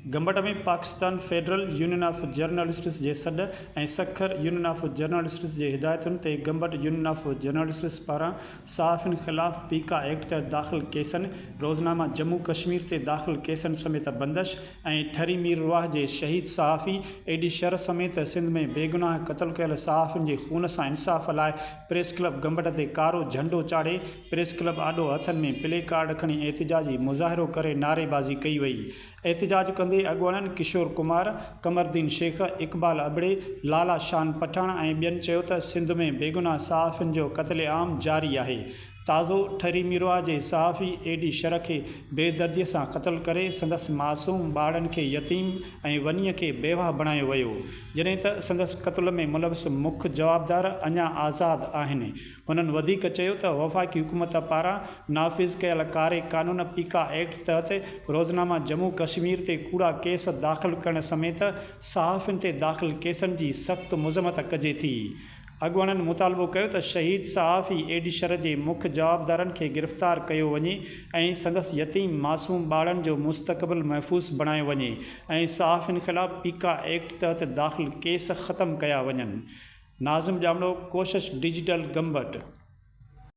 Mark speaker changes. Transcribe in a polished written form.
Speaker 1: Gambat ۾ Pakistan federal union of journalists جي سڏ ۽ Sukkur union of journalists جي هدايتن تي گمبٽ يونين آف جرنلسٽس پاران صحافين خلاف پيڪا ايڪٽ تحت داخل ڪيسن، روزنامه جمون ڪشمير تي داخل ڪيسن سميت بندش ۽ ٺري ميرواهه جي شهيد صحافي اي ڊي شر سميت سنڌ ۾ بيگناهه قتل ڪيل صحافين جي خون سان انصاف لاء پريس ڪلب گمبٽ تي ڪارو جهنڊو چاڙهي پريس ڪلب آڏو هٿن ۾ پلي ڪارڊ کڻي احتجاجي مظاهرو ڪري نعريبازي ڪئي وئي. احتجاج ڪندي اڳواڻن ڪشور ڪمار، قمرالدين شيخ، اقبال ابڙي، لالا شان پٺاڻ ۽ ٻين چيو ته سنڌ ۾ بيگناهه صحافين جو قتل عام جاري آهي. تازو ٺري ميرواهه جي صحافي اي ڊي شر کي بيدردي سان قتل ڪري سندس معصوم ٻارڙن کي يتيم ۽ ونيء کي بيواهه بڻايو ويو جڏهن ته سندس قتل ۾ ملوث مک جوابدار اڃا آزاد آهن. هنن وڌيڪ چيو ته وفاقي حڪومت پاران نافذ ڪيل ڪاري قانون پيڪا ايڪٽ تحت روزنامه جمون ڪشمير تي ڪوڙا ڪيس داخل ڪرڻ سميت صحافين تي داخل ڪيسن جي سخت مذمت ڪجي ٿي. اڳواڻن مطالبو ڪيو ته شهيد صحافي اي ڊي شر جي مک جوابدارن کي گرفتار ڪيو وڃي ۽ سندس يتيم معصوم ٻارڙن جو مستقبل محفوظ بڻايو وڃي ۽ صحافين خلاف پيڪا ايڪٽ تحت داخل ڪيس ختم ڪيا وڃن. ناظم ڄامڙو، ڪوشش ڊجيٽل گمبٽ.